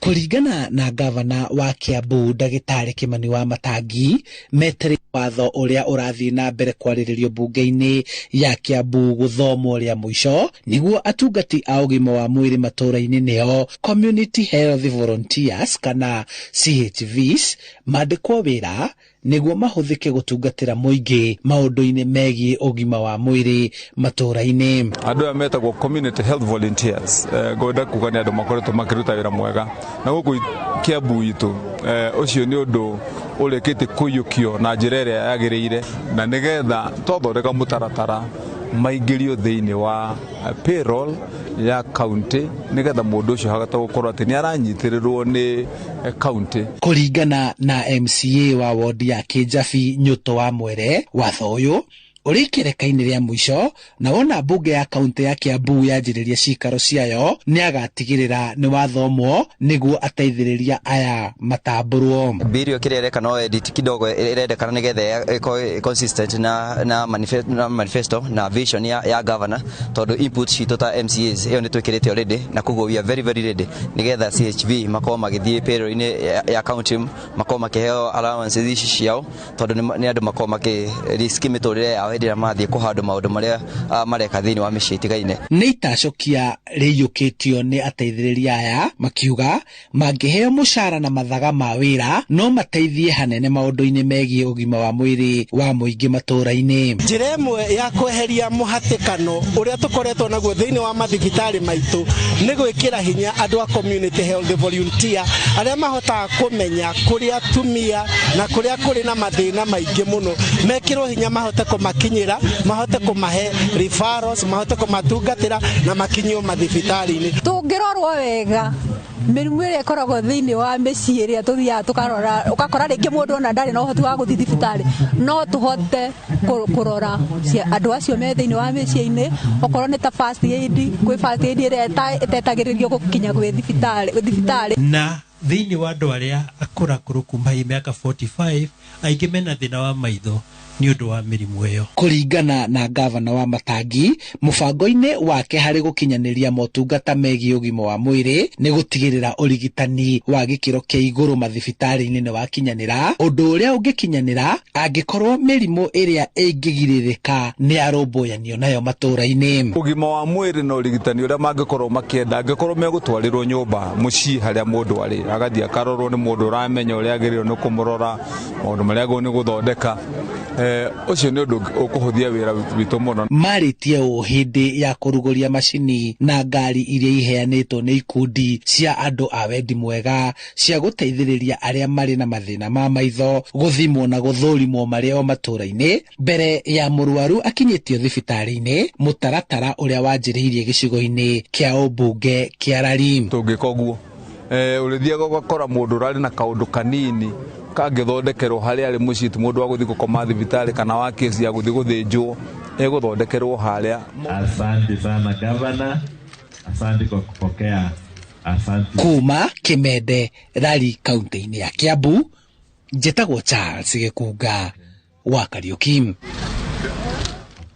Kũringana na ngavana wa Kiambu Ndagĩtarĩ Kĩmani wa Matangi, metereire watho ũrĩa ũrathiĩ na mbere kwarĩrĩrio mbunge-inĩ ya Kiambu gũthomwo rĩa mũico nĩguo atungati a ũgima wa mwĩrĩ matũũra-inĩ nĩo Community Health Volunteers kana CHVs mandĩkwo wĩra nĩguo mahũthĩke gũtungatĩra mũingĩ maũndũ-inĩ megiĩ ũgima wa mwĩrĩ matũũra-inĩ. Andũ aya metagwo community health volunteers, ngwenda kuga nĩ andũ makoretwo makĩruta wĩra mwega na gũkũ Kiambu itũ, ũcio nĩ ũndũ ũrĩkĩtie kũiyũkio na njĩra ĩrĩa yagĩrĩire, na nĩgetha twathondeka mũtaratara maingĩrio thĩinĩ wa payroll ya county, nĩgetha mũndũ ũcio ahote gũkorwo atĩ nĩ aranyitĩrĩrwo nĩ county. Kũringana na MCA wa wodi ya Kĩnjabi Nyũtũ wa Mwere, watho ũyũ ũrĩ ikereka-inĩ rĩa mũico na wona mbunge ya kaunti ya Kiambu yanjĩrĩria cikaro ciayo nĩ agatigĩrĩra nĩ wathomwo nĩguo ateithĩrĩria aya matambũrwo. Bill ĩyo kĩrĩa ĩreka no edit kidogo ĩrendekana nĩgetha ĩkorwo consistent na manifesto na vision ya governor, tondũ input citũ ta MCAs ĩyo nĩ twĩkĩrĩte already, na koguo we are very very ready nĩgetha CHV makorwo magĩthiĩ payroll-inĩ ya county, makorwo makĩheo allowances ici ciao, tondũ nĩ andũ makorwo makĩ risk mĩtũrĩre yao hĩndĩ ĩrĩa marathiĩ kũhandwo maũndũ marĩa mareka thĩinĩ wa mĩciĩ itigaine. Nĩ itacũkia rĩiyũkĩtio nĩ ateithĩrĩria aya makiuga mangĩheo mũcara na mathaga ma wĩra no mateithie hanene maũndũ-inĩ megiĩ ũgima wa mwĩrĩ wa mũingĩ matũũra-inĩ. Njĩra ĩmwe ya kweheria mũhatĩkano ũrĩa tũkoretwo naguo thĩinĩ wa mathibitarĩ maitũ nĩ gwĩkĩra hinya andũ a community health volunteer arĩa mahotaga kũmenya kũrĩa atumia na kũrĩa kũrĩ na mathĩna maingĩ mũno, mekĩrwo hinya mahote kũmakinyĩra, mahote kũmahe referrals, mahote kũmatungatĩra na makinyio mathibitarĩ-inĩ. Tũngĩrorwo wega mĩrimũ ĩrĩa ĩkoragwo thĩinĩ wa mĩciĩ ĩrĩa tũthiaga tũkarora, ũgakora rĩngĩ mũndũ ona ndarĩ na ũhoti wa gũthiĩ thibitarĩ, no tũhote kũrora andũ acio me thĩinĩ wa mĩciĩ-inĩ, okorwo nĩ ta first aid, kwĩ first aid ĩrĩa ĩtetagĩrĩrio gũkinya gwĩ thibitarĩ. Na thĩinĩ wa andũ arĩa akũrakũrũ kuma hi mĩaka 45, aingĩ mena thĩna wa maitho nĩ ũndũ wa mĩrimũ ĩyo. Kũringana na ngavana wa Matangi, mũbango-inĩ wake harĩ gũkinyanĩria motungata megiĩ ũgima wa mwĩrĩ nĩ gũtigĩrĩra ũrigitani wa gĩkĩro kĩa igũrũ mathibitarĩ-inĩ nĩ wakinyanĩra, ũndũ ũrĩa ũngĩkinyanĩra angĩkorwo mĩrimũ ĩrĩa ĩngĩgirĩrĩka nĩ yarũmbũyanio nayo matũũra-inĩ. Ũgima wa mwĩrĩ na ũrigitani ũrĩa mangĩkorwo makĩenda angĩkorwo megũtwarĩrwo nyũmba mũciĩ harĩa mũndũ arĩ, agathiĩ akarorwo nĩ mũndũ ũramenya ũrĩa agĩrĩirwo nĩ kũmũrora, maũndũ marĩa agĩrĩirwo nĩ gũthondeka, ũcio nĩ ũndũ ũkũhũthia wĩra witũ mũno. Marĩtie ũũ hĩndĩ ya kũrugũria macini na ngari iria iheanĩtwo nĩ ikundi cia andũ a wendi mwega cia gũteithĩrĩria arĩa marĩ na mathĩna ma maitho gũthimwo na gũthũrimwo marĩ o matũũra-inĩ mbere ya mũrwaru akinyĩtio thibitarĩ-inĩ, mũtaratara ũrĩa wanjĩrĩirie gĩcigo-inĩ kĩa ũmbunge kĩa Rari. Tũngĩka ũguo, ũrĩthiaga ũgakora mũndũ ũrarĩ na kaũndũ kanini kangĩthondekerwo harĩa arĩ mũciĩ, ti mũndũ wa gũthiĩ gũkoma thibitarĩ kana wa kesi ya gũthiĩ gũthĩnjwo, egũthondekerwo harĩa. Asante sana gavana, asante kwa kupokea. Asante. Kuma Kimende, Rari, kaunti-inĩ ya Kiambu, njĩtagwo Charles Gĩkunga wa Kariuki.